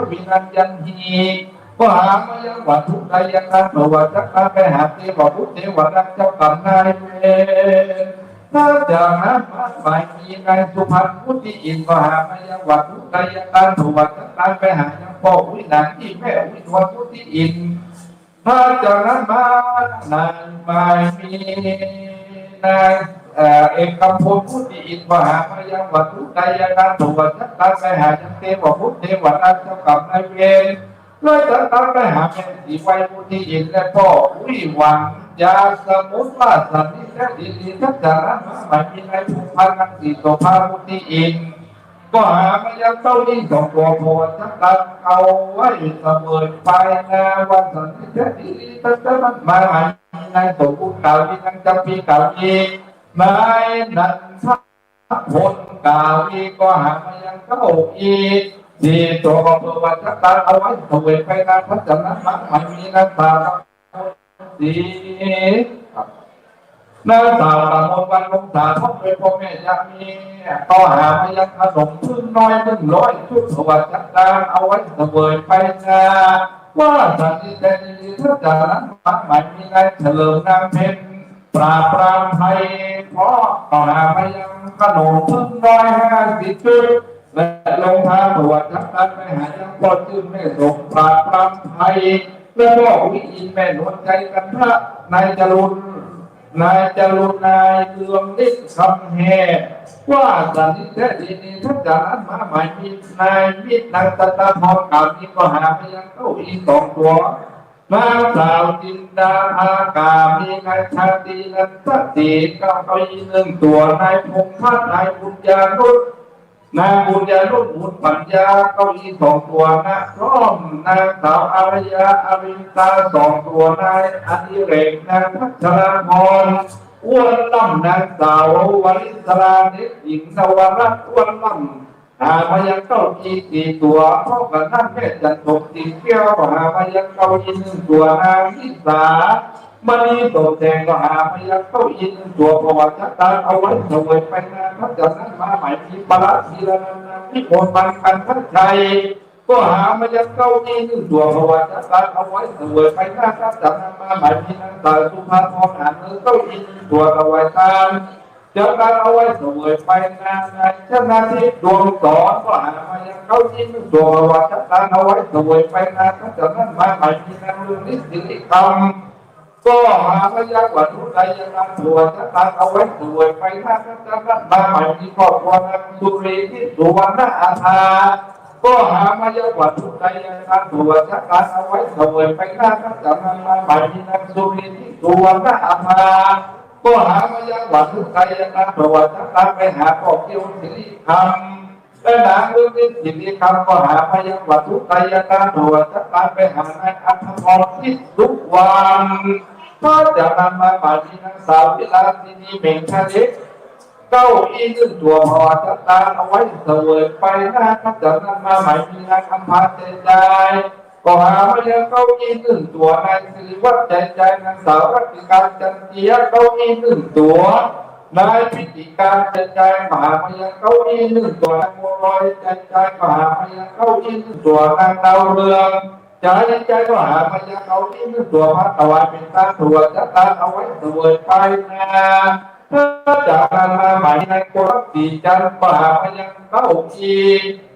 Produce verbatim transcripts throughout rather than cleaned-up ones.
วินัญญันหิ ก็หามายังวัตถุไตรยาทาน เพื่อว่าจักตัดไปหาเตวบุตรเตวดาเจ้ากรรมนายเวร หลังจากนั้นมาหมายมีนายสุพรรณวุฒิอินทร์ ก็หามายังวัตถุไตรยาทาน เพื่อว่าจักตัดไปหายังป้ออุ๊ยหนานตี้แม่อุ๊ยนวลวุฒิอินทร์ หลังจากนั้นมาหมายมีนาย เอ่อ เอกพลวุฒิอินทร์ ก็หามายังวัตถุไตรยาทาน เพื่อว่าจักตัดไปหายังเตวบุตรเตวดาเจ้ากรรมนายเวร และจักตัดไปหาแม่ศรีไววุฒิอินทร์ และป้ออุ๊ยหวังยาสมุทร ว่าสันนิแต๊ดีๆ หลังจากนั้นมาหมายมีนายพงษ์พันธ์ รังสีโสภาวุฒิอินทร์ ก็หามายังเต้าอี้สองตั๋ว เพื่อว่าจักตัดเอาไว้เสวยไปนา ว่าสันนิแต๊ดีๆ หลังจากนั้นมาหมายมีนายสมบูรณ์กาวี นางจำปีกาวี นายนันทพลกาวี ก็หามายังเต้าอี้สี่ตั๋ว เพื่อว่าจักตัดเอาไว้เสวยไปนา หลังจากนั้นมาหมายมีนางสาว ศรี นางสาวกมลวรรณวงศา พร้อมด้วยป้อแม่ญาติมิตร ก็หามายังขนมผึ้งน้อยหนึ่งร้อยชุด เพื่อว่าจักตัดเอาไว้เสวยไปนา ว่าสันนิแต๊ดีๆ หลังจากนั้นมาหมายมีนายเฉลิมนามเพ็ญ ปราบปรามภัย พร้อม ก็หามายังขนมผึ้งน้อยห้าสิบชุด และโรงทาน เพื่อว่าจักตัดไปหายังป้อจื้นแม่สม ปราบปรามภัย และป้ออุ๊ยอินทร์แม่นวลใจกันทะ นายจรูน นายจรูน นายเรืองฤทธิ์คำแฮ ว่าสันนิแต๊ดีๆ หลังจากนั้นมาหมายมีนายมิตร นางจันทพรกามี ก็หามายังเต้าอี้สองตั๋ว นางสาวจินดาภากามี นายชาตรีนันทศรี เก้าอี้หนึ่งตั๋ว นายพงษ์พัฒน์ นายบุญญานุช นางบุญญานุช บุญปัญญา เก้าอี้สองตั๋วนะ พร้อมนางสาวอารยา อรินตา สองตั๋ว นายอดิเรก นางพัชราพร อ้วนล่ำ นางสาววริศราเด็กหญิงนวรัตน์ อ้วนล่ำ หามายังเต้าอี้สี่ตั๋ว พร้อมกับนางแม่จันทม สีแก้ว ก็หามายังเต้าอี้หนึ่งตั๋ว นางนิสา มณีสมแสง ก็หามายังเต้าอี้หนึ่งตั๋ว เพื่อว่าจักตัดเอาไว้เสวยไปนา หลังจากนั้นมาหมายมีประหลัดธีรนันท์ นางวิมลวัน กันทชัย ก็หามายังเต้าอี้หนึ่งตั๋ว เพื่อว่าจักตัดเอาไว้เสวยไปนา หลังจากนั้นมาหมายมีนางสาวสุภาพร หามายังเต้าอี้หนึ่งตั๋ว ถวายทาน จักตัดเอาไว้เสวยไปนา นายชนะทิพย์ ดวงสอน ก็หามายังเต้าอี้หนึ่งตั๋ว เพื่อว่าจักตัดเอาไว้เสวยไปนา หลังจากนั้นมาหมายมีนางเรืองฤทธิ์ สิริคำ ก็หามายังวัตถุไตรยาทาน เพื่อว่าจักตัดเอาไว้เสวยไปนา หลังจากนั้นมาหมายมีครอบครัวนางสุรี ที่สุวรรณอาภา ก็หามายังวัตถุไตรยาทาน เพื่อว่าจักตัดเอาไว้เสวยไปนา หลังจากนั้นมาหมายมีนางสุรี ที่สุวรรณอาภา ก็หามายังวัตถุไตรยาทาน เพื่อว่าจักตัดไปหาป้อเกียวสิริคำ และนางเรืองฤทธิ์ สิริคำ ก็หามายังวัตถุไตรยาทาน เพื่อว่าจักตัดไปหานายอัธพร พิสุวรรณ หลังจากนั้นมาหมายมีนางสาววิลาสินี เหม่งทะเล เก้าอี้หนึ่งตั๋ว เพื่อว่าจักตัดเอาไว้เสวยไปนา หลังจากนั้นมาหมายมีนางอำพา ใจใจ ก็หามายังเก้าอี้หนึ่งตั๋ว นายสิริวัฒน์ ใจใจ นางสาวรัตติการ จันเจีย เก้าอี้หนึ่งตั๋ว นายพิติการ ใจใจ ก็หามายังเก้าอี้หนึ่งตั๋ว นางบัวลอย ใจใจ ก็หามายังเก้าอี้หนึ่งตั๋ว นางดาวเรือง ใจใจ ก็หามายังเก้าอี้หนึ่งตั๋ว มาถวายเป๋นทาน เพื่อว่าจักตัดเอาไว้เสวยไปนา หลังจากนั้นมาหมายนางโกลักษณ์ ศรีจันทร์ ก็หามายังเก้าอี้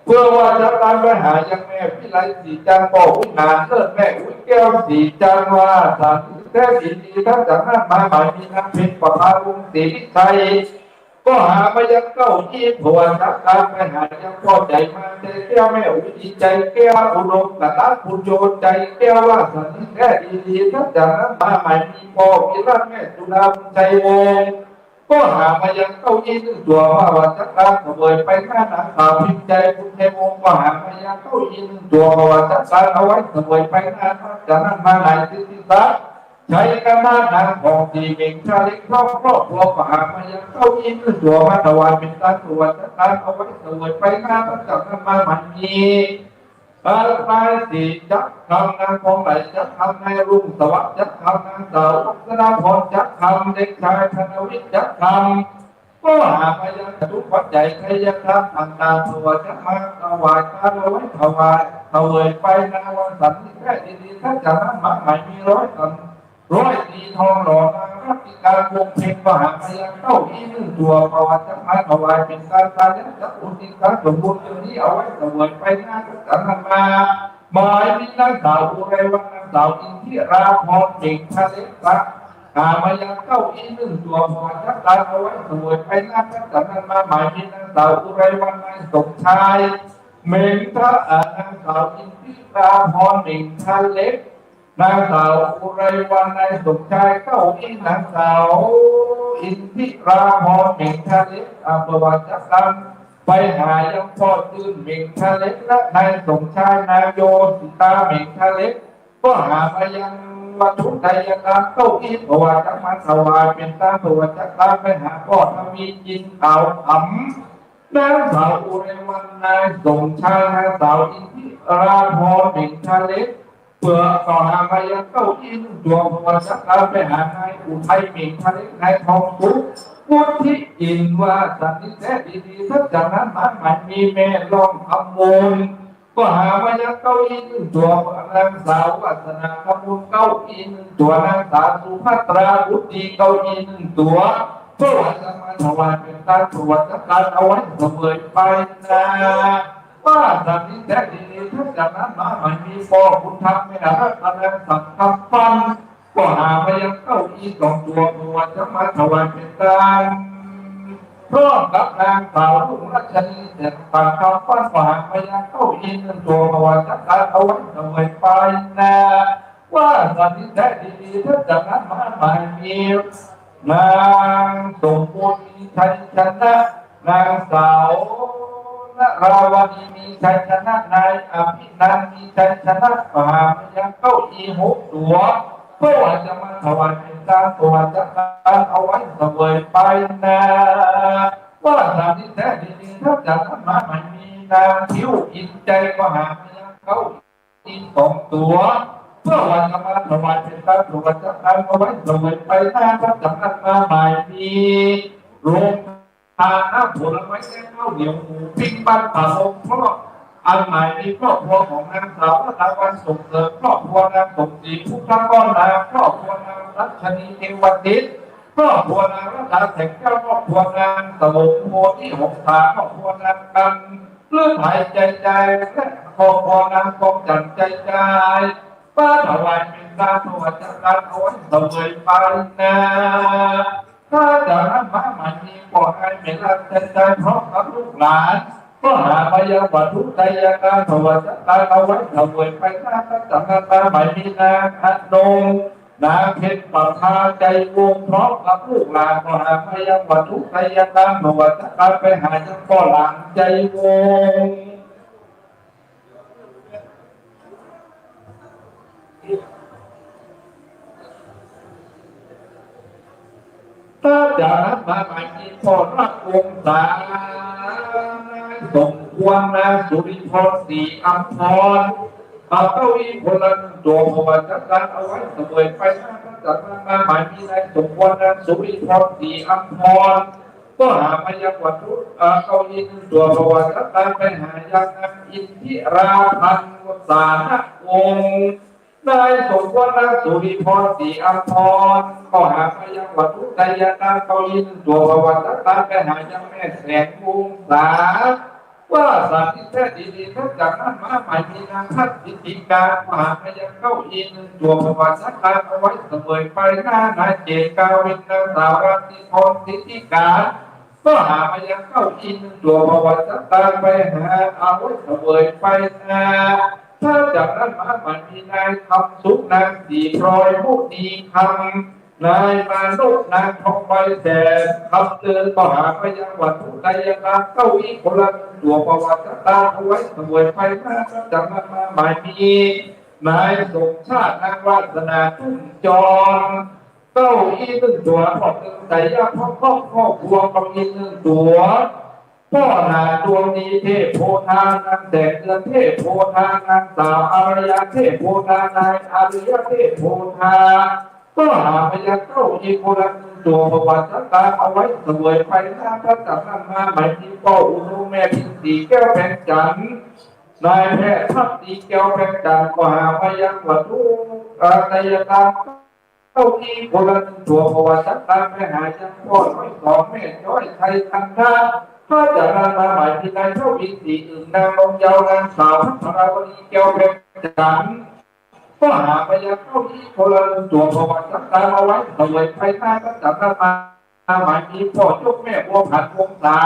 เพื่อว่าจักตัดไปหายังแม่วิไล ศรีจันทร์ ป้ออุ๊ยหนานเลิศ แม่อุ๊ยแก้ว ศรีจันทร์ ว่าสันนิแต๊ดีๆ หลังจากนั้นมาหมายมีนางเพ็ญประภาวงศ์ ศรีวิชัย ก็หามายังเก้าอี้ เพื่อว่าจักตัดไปหายังป้อใจ๋มา ใจแก้ว แม่อุ๊ยดี ใจแก้ว อุดมกตปุญโญ ใจแก้ว ว่าสันนิแต๊ดีๆ หลังจากนั้นมาหมายมีป้อวิรัติ แม่สุดา บุญชัยวงศ์ ก็หามายังเก้าอี้หนึ่งตั๋ว เพื่อว่าจักตัดเสวยไปนา นางสาวพิมพ์ใจ บุญชัยวงศ์ ก็หามายังเก้าอี้หนึ่งตั๋ว เพื่อว่าจักตัดเอาไว้เสวยไปนา หลังจากนั้นมาหมายสิทธิศักดิ์ ชัยกันทะ นางผ่องศรี เหม่งชาเล็ก พร้อมครอบครัว ก็หามายังเก้าอี้หนึ่งตั๋ว มาถวายเป๋นทาน เพื่อว่าจักตัดเอาไว้เสวยไปนา หลังจากนั้นมาหมายมี เอ่อ นายศรีจักรคำ นางทองไหลจักรคำ นายรุ่งสวัสดิ์จักรคำ นางสาวรัตนพรจักรคำ เด็กชายธนวิทย์จักรคำ ก็หามายังจตุปัจจัยไตรยธรรมต่างๆ เพื่อว่าจะมาถวายทานเอาไว้ถวายเสวยไปนา ว่าสันนี้แต๊ดีๆ ถ้าจะนั้นมาใหม่มีร้อยตัน ร้อยตีทองหล่อนางรัตติกาวงเพ็ง ก็หามายังเต้าอี้นึ่งตั๋ว เพื่อว่าจะมาถวายเป๋นตาน ตายะจักขุนติง สมบูรณ์เจื้อนี้เอาไว้เสวยไปนา ก็จะนั้นมา หมายมีนางสาวอุไรวรรณ นางสาวอินทิราพร เหม่งทะเล็ก หามายังเต้าอี้นึ่งตั๋ว เพื่อว่าจะตานเอาไว้เสวยไปนา ก็จะนั้นมา หมายมีนางสาวอุไรวรรณ นายสมชาย เหม่งทะ เอ่อ นางสาวอินทิราพร เหม่งทะเล็ก นางสาวอุไรวรรณ นายสมชาย เต้าอี้นางสาวอินทิราพร เหม่งทะเล็ก อำเภอวาจักตัง ไปหายังป้อจื้น เหม่งทะเล็ก และนายสมชาย นางโยสิตา เหม่งทะเล็ก ก็หามายังวัตถุไตรยธรรมเต้าอี้ เพื่อว่าจะมาถวายเป๋นตาน เพื่อว่าจะตานไปหาป้อทวีจิน ขาวขำ นางสาวอุไรวรรณ นายสมชาย นางสาวอินทิราพร เหม่งทะเล็ก เปื้อก็หามายังเต้าอี้นึ่งตั๋ว เพื่อว่าจะตานไปหานายอุทัย เหม่งทะเล็ก นายทองสุข วุฒิอินทร์ ว่าสันนี้แต๊ดีๆ ถ้าจะนั้นมาใหม่มีแม่ร่องคำมูล ก็หามายังเต้าอี้นึ่งตั๋ว นางสาววาสนาคำมูล เต้าอี้นึ่งตั๋ว นางสาวสุภัตราบุตรี เต้าอี้นึ่งตั๋ว เพื่อว่าจะมาถวายเป๋นตาน เพื่อว่าจะตานเอาไว้เสวยไปนา ว่าสันนี้แต๊ดีๆ ถ้าจะนั้นมาใหม่มีป้อบุญธรรม แม่รัตนางสังคำปัน ก็หามายังเต้าอี้สองตั๋ว เพื่อว่าจะมาถวายเป๋นตาน พร้อมกับนางสาวรุ่งรัชนี แสงสังคำปัน ก็หามายังเต้าอี้นึ่งตั๋ว เพื่อว่าจะตานเอาไว้เสวยไปนา ว่าสันนี้แต๊ดีๆ ถ้าจะนั้นมาใหม่มีนางสมบูรณ์ มีชัยชนะ นางสาวนราวดี มีชัยชนะ นายอภินันท์ มีชัยชนะ ก็หามายังเต้าอี้หกตั๋ว เพื่อว่าจะมาถวายเป๋นตาน เพื่อว่าจะตานเอาไว้เสวยไปนา ว่าสันนี้แต๊ดีๆ ถ้าจะนั้นมาใหม่มีนางผิวอินใจ ก็หามายังเต้าอี้สองตั๋ว เพื่อว่าจะมาถวายเป๋นตาน เพื่อว่าจะตานเอาไว้เสวยไปนา ถ้าจะนั้นมาใหม่มีโรงทานน้ำผลไม้และข้าวเหนียวหมูปิ้งบ้านป่าลง เพราะอันหมายมีครอบครัวของนางสาวรัตดาวันส่งเสริม ครอบครัวนางสมศรีพุทธกรนา ครอบครัวนางรัชนีเทวทิตย์ ครอบครัวนางรัตดาแสงแก้ว ครอบครัวนางสวงโพธิหงสา ครอบครัวนางกันฤทัยใจใจ และครอบครัวนางกองจันทร์ใจใจ มาถวายเป๋นตาน เพื่อว่าจะตานเอาไว้เสวยไปนา ถ้าจะนั้นมาใหม่มีป้ออ้ายแม่รักใจใจ พร้อมกับลูกหลาน ก็หามายังวัตถุไตรยธรรม เพื่อว่าจะตานเอาไว้เสวยไปนา ถ้าจะนั้นมาใหม่มีนางอนง นางเพ็ญประภาใจวงศ์ พร้อมกับลูกหลาน ก็หามายังวัตถุไตรยธรรม เพื่อว่าจะตานไปหายังป้อหลานใจวงศ์ ถ้าจะนั้นมาใหม่มีป้อรักวงศา นายสมควร นางสุริพร ศรีอัมพร เอาเต้าอี้คนละนึ่งตั๋ว เพื่อว่าจะตานเอาไว้เสวยไปนา ถ้าจะนั้นมาใหม่มีนายสมควร นางสุริพร ศรีอัมพร ก็หามายังวัตถุ เอ่อ เต้าอี้นึ่งตั๋ว เพื่อว่าจะตานไปหายังนางอินทิราพันธ์ สารวงศ์ นายสมควร นางสุริพร ศรีอัมพร ก็หามายังวัตถุไตรยธรรม เต้าอี้นึ่งตั๋ว เพื่อว่าจะตานไปหายังแม่แสงวงศา ว่าสันนี้แต๊ดีๆ ถ้าจะนั้นมาใหม่มีนางพัฒน์สิทธิการ ก็หามายังเต้าอี้นึ่งตั๋ว เพื่อว่าจะตานเอาไว้เสวยไปนา นายเจตกาวิน นางสาวรัตติพร สิทธิการ ก็หามายังเต้าอี้นึ่งตั๋ว เพื่อว่าจะตานไปหาเอาไว้เสวยไปนา ถ้าจะนั้นมาใหม่มีนายคำสุข นางศรีพลอย มุนีคำ นายมานพ นางทองใบ แสนคำเติน ก็หามายังวัตถุไตรยธรรม เต้าอี้คนละนึ่งตั๋ว เพื่อว่าจะตานเอาไว้เสวยไปนา ถ้าจะนั้นมาใหม่มีนายสมชาติ นางวาสนา ตุ้มจร เต้าอี้นึ่งตั๋ว ป้อเตินไตรยะ พร้อมครอบครัว เต้าอี้นึ่งตั๋ว ป้อหนาดวงดี เทพโพธา นางแสงเดือน เทพโพธา นางสาวอารยา เทพโพธา นายอาริยะ เทพโพธา ก็หามายังเต้าอี้คนละนึ่ง ตั๋วประวัติศาสตร์เอาไว้เสวยไปหน้า ตั้งแต่นั้นมาหมายมีป้ออุดมแม่เพ็ญศรีแก้วแพงจันทร์ นายแพทย์พักดีแก้วแพงจันทร์ ก็หามายังวัตถุ อ่า ไตรยาตาม เต้าอี้คนละหนึ่งตั๋วประวัติศาสตร์ไปหายังป้อน้อยสองแม่จ้อยชัยกันทะ ตั้งแต่นั้นมาหมายมีนายเฒ่าอินทร์ศรีอึ่ง นางนงเยาว์ นางสาวพัทราวดีแก้วแพงจันทร์ ก็หามายังเต้าอี้คนละหนึ่งตั๋วประวัติศาสตร์เอาไว้เสวยไปหน้า ตั้งแต่นั้นมาหมายมีป้อจกแม่บัวผันวงศา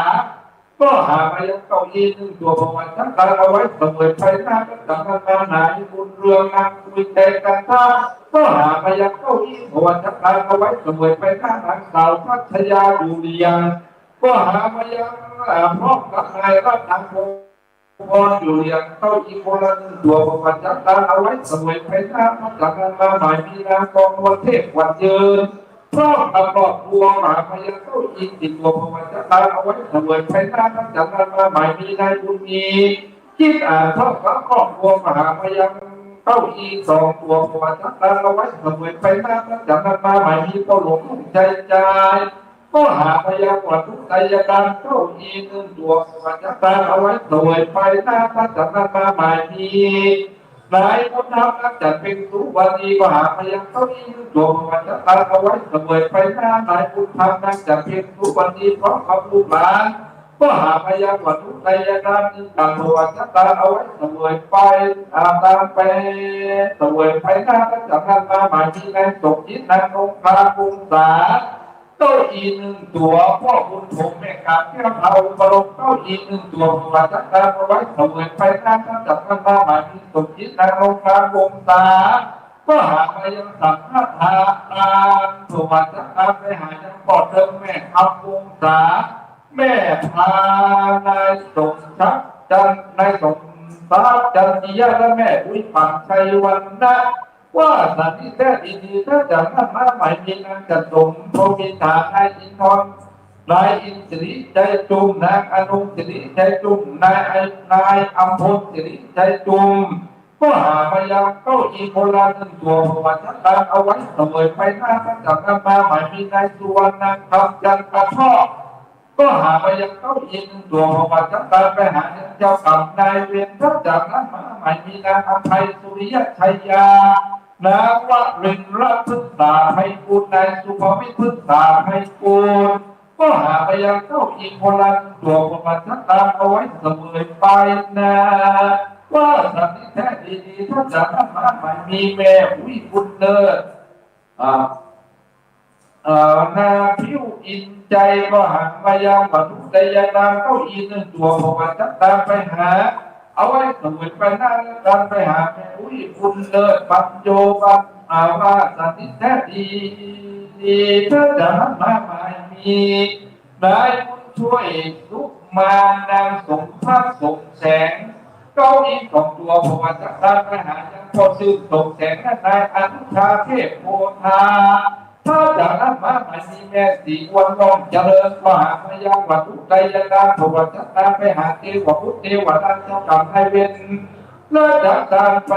ก็หามายังเต้าอี้หนึ่งตั๋วประวัติศาสตร์เอาไว้เสวยไปหน้า ตั้งแต่นั้นมาหมายมีบุญเรือง นางคุยใจกันทะ ก็หามายังเต้าอี้ประวัติศาสตร์เอาไว้เสวยไปหน้า นางสาวพัชยาอยู่เรียง ก็หามายัง อ่า พร้อมกับนายรัตนพงษ์ พรอยู่เรียง เต้าอี้คนละหนึ่งตั๋วประวัติศาสตร์เอาไว้เสวยไปหน้า ตั้งแต่นั้นมาหมายมีนางกองนวลเทพขวัญยืน พร้อมกับครอบครัว มหามายังเต้าอี้สี่ตั๋วประวัติศาสตร์เอาไว้เสวยไปหน้า ตั้งแต่นั้นมาหมายมีนายบุญมี จิตอาจ พร้อมกับครอบครัว มหามายังเต้าอี้สองตั๋วประวัติศาสตร์เอาไว้เสวยไปหน้า ตั้งแต่นั้นมาหมายมีป้อหลวงลุงชัยจาย ก็หามายังวัตถุไตรยาตามเต้าอี้หนึ่งตั๋วประวัติศาสตร์เอาไว้เสวยไปหน้า ตั้งแต่นั้นมาหมายมีนายบุญธรรม นางจันทร์เพ็ญสุวรรณี ก็หามายังเต้าอี้หนึ่งตั๋วประวัติศาสตร์เอาไว้เสวยไปหน้า นายบุญธรรม นางจันทร์เพ็ญสุวรรณี พร้อมกับลูกหลาน ก็หามายังวัตถุไตรยาตามหนึ่งตั๋วประวัติศาสตร์เอาไว้เสวยไป อ่า ตามไปเสวยไปหน้า ตั้งแต่นั้นมาหมายมีนายสมจิต นางนงครามวงศา เต้าอี้หนึ่งตั๋ว ป้อบุญถม แม่กาบแก้ว เฒ่าอุปโลก เต้าอี้หนึ่งตั๋วประวัติศาสตร์เอาไว้เสวยไปหน้า ตั้งแต่นั้นมาหมายมีสมจิต นางนงครามวงศา ก็หามายังสังฆทานประวัติศาสตร์ไปหายังป้อเติม แม่คำวงศา แม่พานายสมศักดิ์จันทร์ นายสมศักดิ์จันทร์จิยะ และแม่อุ๊ยปั่นชัยวรรณะ ว่าสันนิแท้ดีๆ ตั้งแต่นั้นมาหมายมีนางจันทร์สมพรหมอินทรา นายอินทร์ทอง นายอินทร์สิริชัยจุม นางอนงค์สิริชัยจุม นายไอ นายอำพลสิริชัยจุม ก็หามายังเต้าอี้คนละหนึ่งตั๋วประวัติศาสตร์เอาไว้เสวยไปหน้า ตั้งแต่นั้นมาหมายมีนายสุวรรณคำจันทร์กระเทาะ ก็หามายังเต้าอี้หนึ่งตั๋วประวัติศาสตร์ไปหายังเจ้ากรรมนายเวร ตั้งแต่นั้นมาหมายมีนางอำไพสุริยะชัยยา นางวรินทร์พฤกษาไพบูลย์ นายสุภวิทย์พฤกษาไพบูลย์ ก็หามายังเต้าอี้คนละหนึ่งตั๋วประวัติศาสตร์เอาไว้เสวยไปหน้า ว่าสันนิแท้ดีๆ ตั้งแต่นั้นมาหมายมีแม่อุ๊ยบุญเลิศ อ่า เอ่อ นางผิวอินทร์ใจ ก็หามายังวัตถุไตรยาตามเต้าอี้หนึ่งตั๋วประวัติศาสตร์ไปหา เอาไว้เสวยไปหน้า และตามไปหาแม่อุ๊ยบุญเลิศ ปัญโญ ปัญ อ่า ว่าสันนิแท้ดีๆ ตั้งแต่นั้นมาหมายมีนายบุญช่วยสุมา นางสมภักดิ์สมแสง เต้าอี้สองตั๋วประวัติศาสตร์ไปหายังป้อซื่นสมแสง และนายอนุชาเทพโพธา ตั้งแต่นั้นมาหมายมีแม่ศรีอวน ว่องเจริญ ก็หามายังวัตถุไตรยาตามประวัติศาสตร์ไปหาเทวบุตรเทวดาเจ้ากรรมนายเวร และจากนั้นไป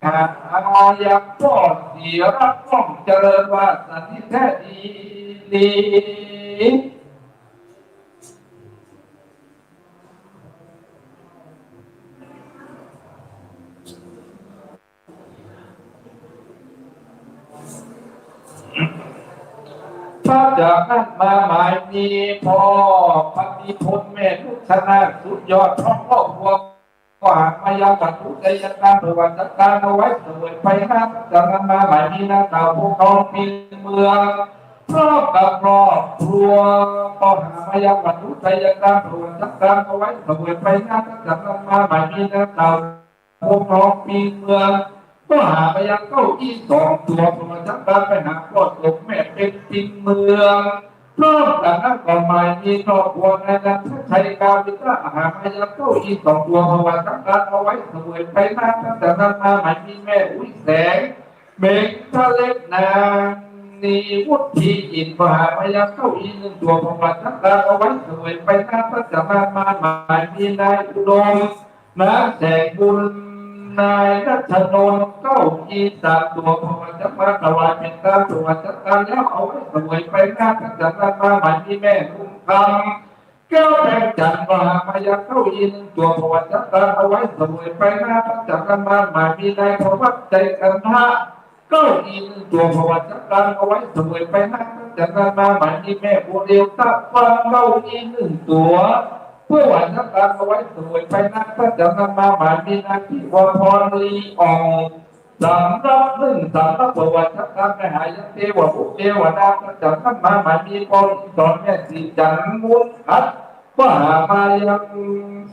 หายังป้อศรีรัตน์ ว่องเจริญ ว่าสันนิแท้ดี ตั้งแต่นั้นมาหมายมีป้อปฏิพล แม่นุชนาธิ์ สุดยอด พร้อมครอบครัว ก็หามายังวัตถุไตรยาตามประวัติศาสตร์เอาไว้เสวยไปหน้า ตั้งแต่นั้นมาหมายมีนางสาวพวงทอง ปิงเมือง พร้อมกับครอบครัว ก็หามายังวัตถุไตรยาตามประวัติศาสตร์เอาไว้เสวยไปหน้า ตั้งแต่นั้นมาหมายมีนางสาวพวงทอง ปิงเมือง ก็หามายังเต้าอี้สองตั๋วประวัติศาสตร์ไปหาป้อสม แม่เพ็ญ ปิงเมือง พร้อมกันนั้นก็หมายมีครอบครัวนายนันทชัย กาวิตะ หามายังเต้าอี้สองตั๋วประวัติศาสตร์เอาไว้เสวยไปหน้า ตั้งแต่นั้นมาหมายมีแม่อุ๊ยแสง เบญจเล็ก นางนีวุฒิอินทร์ ก็หามายังเต้าอี้หนึ่งตั๋วประวัติศาสตร์เอาไว้เสวยไปหน้า ตั้งแต่นั้นมาหมายมีนายอุดม นางแสงบุญ นายรัชนนท์ ก็ าอี้สามตั๋ว พระวาจะมาถวายเป๋นตาน ถวายสังฆทานแล้ว เอาไว้เสวยไปหน้า ตั้งแต่นั้นมาหมายมีแม่บุญธรรม แก้วแปงจันทร์ ก็หามายังเก้าอี้หนึ่งตั๋ว พระวาจะมาถวายเสวยไปหน้า ตั้งแต่นั้นมาหมายมีนายพระวัตร ใจกันทะ เก้าอี้หนึ่งตั๋ว พระวาจะมาถวายเสวยไปหน้า ตั้งแต่นั้นมาหมายมีแม่บัวเรียว ตะวัน เก้าอี้หนึ่งตั๋ว พระวาจะมาถวายเสวยไปหน้า ตั้งแต่นั้นมาหมายมีนายทิวาพร ลีอ่อง สำรับหนึ่งสำรับ พระวาจะมาถวายยังเตวบุตรเตวดา ตั้งแต่นั้นมาหมายมีปออีสอน แม่สีจันทร์ มูลขัด ก็หามายัง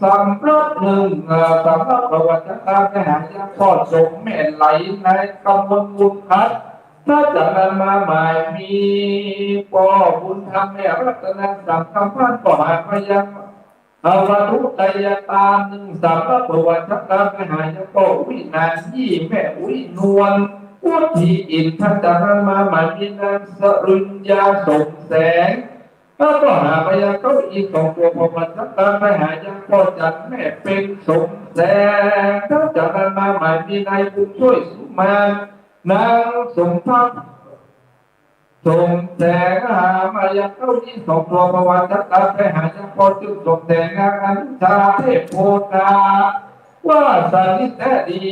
สำรับหนึ่ง เอ่อ สำรับ พระวาจะมาถวายยังปอสม แม่ไหล นายกำมล มูลขัด ตั้งแต่นั้นมาหมายมีปอบุญธรรม แม่รัตนา สังคำพันธ์ ก็หามายัง เอาวัตถุไตรยตานหนึ่งสำรับ พระวาจะมาถวายยังปออุ๊ย นานยี่ แม่อุ๊ยนวล อุทิอินทร์ ตั้งแต่นั้นมาหมายมีนางสริญญา สมแสง แล้วก็หามายังเก้าอี้สองตั๋ว พระวาจะมาถวายยังปอจันทร์ แม่เพ็ญ สมแสง ตั้งแต่นั้นมาหมายมีนายบุญช่วย สุมาน นางสมพักดิ์ สมแสง หามายังเก้าอี้สองตั๋ว พระวาจะมาถวายยังปอจื้น สมแสง นางอนุชา เทพโพธา ว่าสนิทแต๊ดี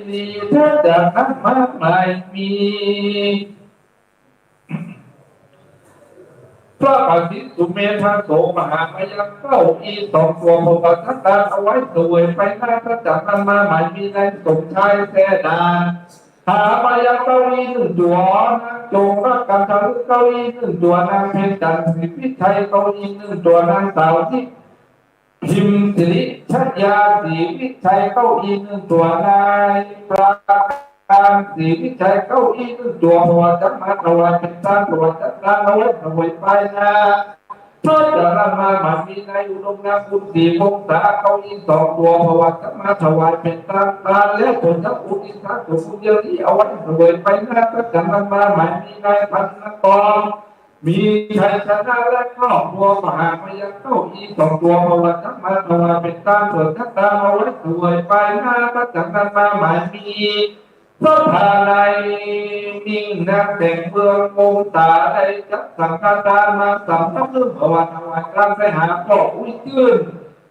ดีแต๊ ตั้งแต่นั้นมาหมายมี พระประสิทธิ์ สุเมธาโส ก็หามายังเก้าอี้สองตั๋ว พระวาจะมาถวายเสวยไปหน้า ตั้งแต่นั้นมาหมายมีนายสมชาย แซ่ด่าน หามายังเก้าอี้หนึ่งตั๋ว นางจงรัก กันทะลึก เก้าอี้หนึ่งตั๋ว นางเพ็ญจันทร์ ศรีวิชัย เก้าอี้หนึ่งตั๋ว นางสาวทิพย์ พิมพ์สิริชยา ศรีวิชัย เก้าอี้หนึ่งตั๋ว นายประการ ศรีวิชัย เก้าอี้หนึ่งตั๋ว พระวาจะมาถวายเป๋นตาน พระวาจะมาถวายเสวยไปหน้า ตั้งแต่นั้นมาหมายมีนายอุดม นางบุญศรี วงศา เก้าอี้สองตั๋ว พระวาจะมาถวายเป๋นตาน ตานแล้วผลจะอุทิศส่วนบุญเดียวนี้เอาไว้เสวยไปหน้า ตั้งแต่นั้นมาหมายมีนายพันนกร มีชัยชนะ และครอบครัว ก็หามายังเก้าอี้สองตั๋ว พระวาจะมาถวายเป๋นตาน เปิดตานเอาไว้เสวยไปหน้า ตั้งแต่นั้นมาหมายมี พระพานายมิ่ง นางแสงเมือง วงศา ได้จัดสังฆทานมาสำรับหนึ่ง พระวาถวายตานไปหาป้ออุ๊ยจื้น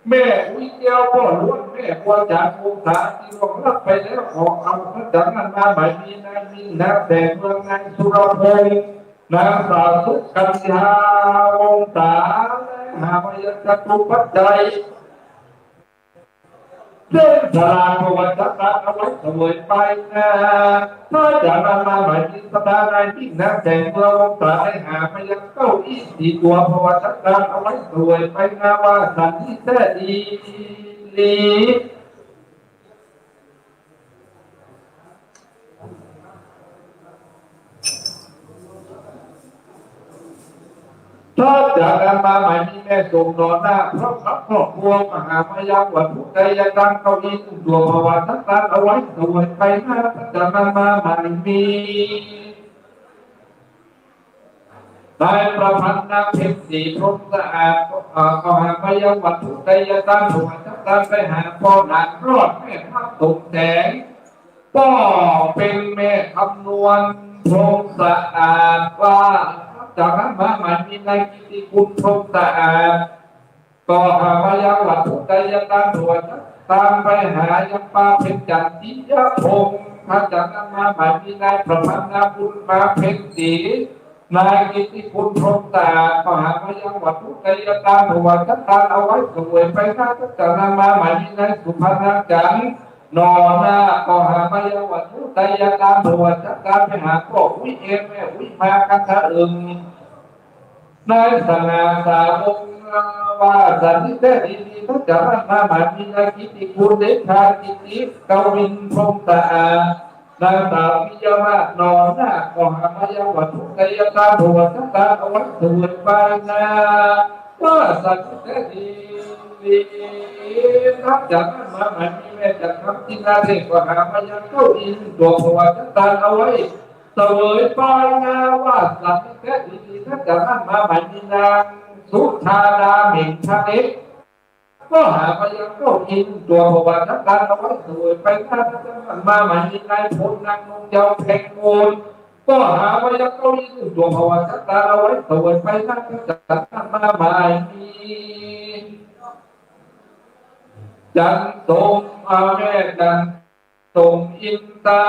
แม่อุ๊ยแก้ว ป้อล้วน แม่บัวจันทร์ วงศา ตี้ล่วงลับไปแล้ว ขอเอาพระจันทร์นั้นมาหมายมีนายมิ่ง นางแสงเมือง นายสุรพงษ์ นางสาวสุกัญญา วงศา และหามายังจตุปัจจัย เรื่องสลาก พระวาจะมาถวายเสวยไปหน้า พระจันทร์นั้นมาหมายมีสถานายมิ่ง นางแสงเมือง วงศา ได้หามายังเก้าอี้สี่ตั๋ว พระวาจะมาถวายเสวยไปหน้า ว่าสนิทแต๊ดี ดี ถ้าจะนำมาหมายมีแม่สมหนอหน้า พร้อมกับครอบครัว ก็หามายังวัตถุไตรยตาน เก้าอี้หนึ่งตั๋ว พระวาจะมาถวายเสวยไปหน้า ถ้าจะนำมาหมายมี นายประพันธ์ นางเพ็ญศรี พรหมสะอาด ก็ เอ่อ ก็หามายังวัตถุไตรยตาน ถวายสังฆทานไปหาป้อหลานรอด แม่ทัพสมแสง ป้อเป๋นแม่คำนวณ พรหมสะอาด ว่าจะนำมาหมายมีนายกิตติคุณ พรหมสะอาด ก็หามายังวัตถุไตรยตาน ถวายสังฆทานไปหายังป้าเพ็ญจันทร์ ปิยะพงษ์ ถ้าจะนำมาหมายมีนายประพันธ์ นางบุญมาเพ็ญศรี นายกิตติคุณ พรหมสะอาด ก็หามายังวัตถุไตรยตาน ถวายสังฆทานเอาไว้เสวยไปหน้า ถ้าจะนำมาหมายมีนายสุพรรณจันทร์ หนอหน้า ก็หามายังวัตถุไตรยตาน ถวายสังฆทานไปหาป้ออุ๊ยเอม แม่อุ๊ยมา กันทะเอิง นายสง่า สาวง ว่าสนิทแต๊ดี ถ้าจะนำมาหมายมีนายกิตติคุณ เดชากิตติกวิน พรหมสะอาด นางสาวปิยมาศ หนอหน้า ก็หามายังวัตถุไตรยตาน ถวายสังฆทานเอาไว้เสวยไปหน้า ว่าสนิทแต๊ดี ถ้าจะนำมาหมายมีแม่จันทร์คำ จินดาเดช ก็หามายังเก้าอี้หนึ่งตั๋ว ถวายสังฆทานเอาไว้เสวยไปหน้า ว่าสนิทแต๊ดี ถ้าจะนำมาหมายมีนางสุชาดา เหม็งทะเล็ก ก็หาว่ายังเก้าอี้นึ่งตั๋ว เพราะว่าจักตานเอาไว้เสวยไปหน้า ถ้าจะมาหมายมีนายพลนางนงเยาว์แพงมูล ก็หาว่ายังเก้าอี้นึ่งตั๋ว เพราะว่าจักตานเอาไว้เสวยไปหน้า ถ้าจะมาหมายมี จันทร์สม อา แม่จันทร์สมอินตรา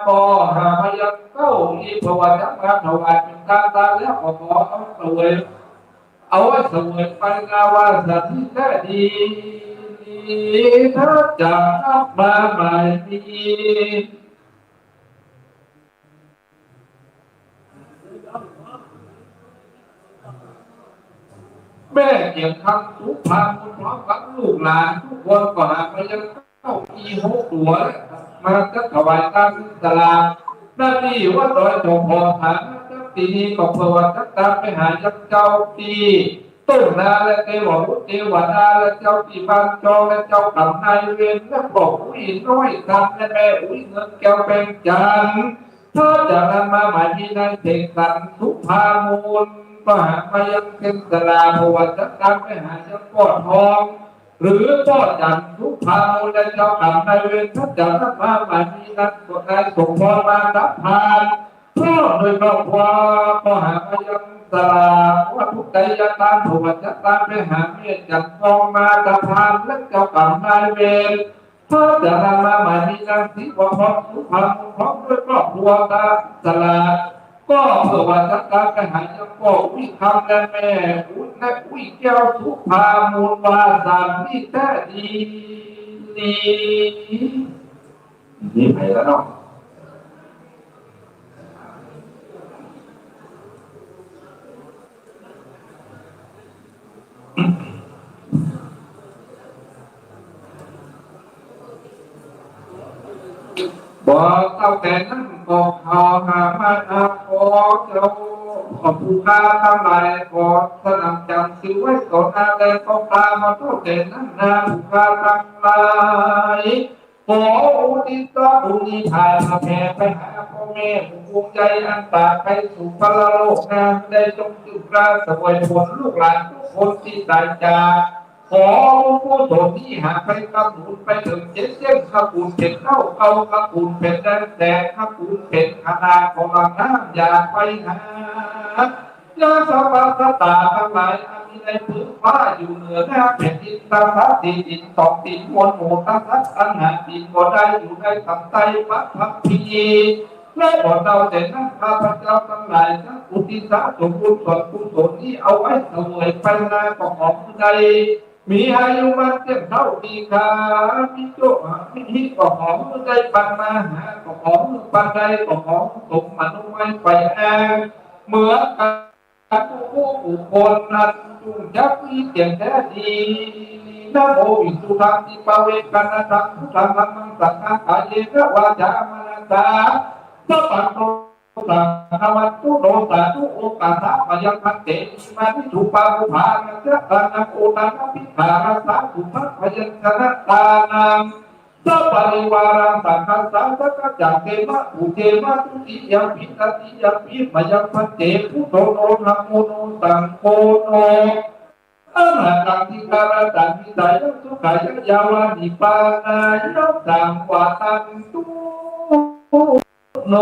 ก็หาว่ายังเก้าอี้ เพราะว่าจักมาถวายเป๋นตาน ตานแล้วก็ขอเอาเสวย เอาไว้เสวยไปหน้า ว่าสันนี้แต๊ดี ถ้าจะมาหมายมี แม่เกียรติคำสุภามูลพร้อมกับลูกหลานกู้คน ก็หาว่ายังเก้าอี้หกตั๋ว มาจักถวายตานสลาก หน้าตี้วัดดอยโสมพร ฐานะจักตี้นี้ก็เพื่อว่าจักตานไปหายังเจ้าตี้ ต้นนาและเตวะบุตรเตวดาและเจ้าตี้บ้านจองและเจ้ากรรมนายเวร และก็อุ๊ยน้อยตันและแม่อุ๊ยเงินแก้วแป้งจันทร์ ถ้าจะนำมาหมายมีนายเสกสรรสุภามูล ก็หาว่ายังเส้นสลา เพราะว่าจักตานไปหายังป้อทอง หรือป้อจันทร์สุภามูลและเจ้ากรรมนายเวร ถ้าจะนำมาหมายมีนั้นก็นายสมพรมาสะพาน พร้อมโดยครอบครัว ก็หาว่ายังสลากวัตถุไตรยตาน เพราะว่าจักตานไปหาแม่จันทร์ทองมาสะพานและเจ้ากรรมนายเวร ถ้าจะนำมาหมายมีนางศรีวพรสุภามูลพร้อมด้วยครอบครัวตาสลาก ก็เพื่อว่าจักตานไปหายังป้ออุ๊ยคำและแม่อุ๊ยและอุ๊ยแก้วสุภามูล ว่าสันนี้แต๊ดี นี่ไปแล้วเนาะ บ่เต้าแต่นั้นก็เข้ามามาหาขอเจ้า ขอผู้ข้าตังหลาย ขอสนามจำชื่อไว้ต่อหน้า และก็กล่าวมาเต้าแต่นั้นนา ผู้ข้าตังหลาย ขออุทิศบุญนี้ถ่ายมาแผ่ไปหาป้อแม่ผู้วงใยอันตากไปสู่ปรโลกนา ได้จงสืบราเสวยผลลูกหลานกู้คนตี้ต๋ายจาก ขอบุญกุศลนี้หากไปกำหนุนไปเถิงเจ็ดเสี้ยน กระปูนเป๋นเต้าเก่า กระปูนเป๋นแดงแสง กระปูนเป๋นขนาดของหลังน้ำ อย่าไปหา ยังสรรพสัตว์ตังหลายอันมีในพื้นฟ้าอยู่เหนือหน้าแผ่นดิน ตังสัตว์สี่ตี๋นสองตี๋น มวลหมู่ตังสัตว์อันห้าตี๋น บ่ได้อยู่ในสำไตรปฐพี และบ่เต้าแต่นั้นข้าพเจ้าตังหลายจักอุทิศส่วนบุญส่วนกุศลนี้เอาไว้เสวยไปนา ก็ขอหื้อได้มีอายุมั่นเตี้ยงเฒ่าดีคา มีโจคมีฮิต ก็ขอหื้อได้ปันมาหา ก็ขอหื้อปันได้ ก็ขอหื้อสมอนุมัยไปแอง เหมือนกัน ทุกผู้ผู้คนนั้นจุ่งจักมีเตียงแต๊ดี นะโม วิสุทธัง ทิพเวกขณทัง พุทธัง ธัมมัง สังฆัง กาเยนะ วาจา มนสา สัพพันโต สังฆวันตุโน สาธุ โอฆาสะ มะยัง ภันเต อิมานิ สุปาปุปพา นะจะ ตานัง โอทานะภิกขา รัสสา สุภพยัญชนะ ตานัง สัปปะริวารัง สังฆัสสะ สักกะจัง เขมะ ปุเชมะ ทุติยัมปิ ตติยัมปิ มะยัง ภันเต พุทโธ โน ธัมโม โน สังโฆ โน อะระหัง ติการะตัง หิตายัง สุขายัง ยาวานิพพานายัง สังวัตตันตุ โน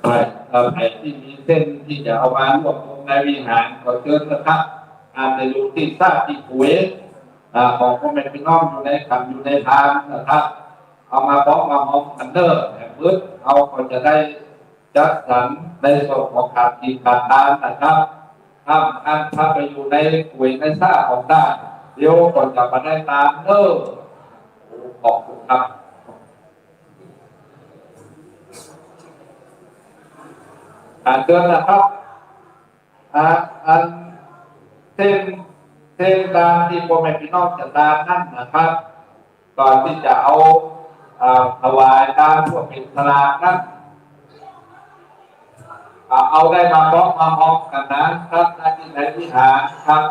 ใผ เอ่อ ใผตี้มีเส้นตี้จะเอามารวบรวมในวิหาร ขอเจิญนะครับ อาจจะอยู่ตี้ซาตี้ก๋วย อ่า ของป้อแม่ปี้น้องอยู่ในถ้ำอยู่ในธารนะครับ เอามาพร้อมมาหอมกั๋นเน่อ แหมปึ๊ด เฮาก็จะได้จัดสรรในส่วนของก๋านกิ๋นก๋านตานนะครับ ห้ามอั้น ถ้าไปอยู่ในก๋วยในซาของต้าน เดี๋ยวก็จะบ่ได้ตานเน่อ โอ้ ขอบคุณครับ อ่า เชิญนะครับ อ่า อันเส้น เส้นตานตี้ป้อแม่ปี้น้องจะตานนั้นนะครับ ก่อนตี้จะเอา เอ่อ ถวายตามพวกเป๋นสลากนั้น อ่า เอาได้มาเมาะมาฮอมกั๋นนะครับ ณ ตี้ในวิหารครับ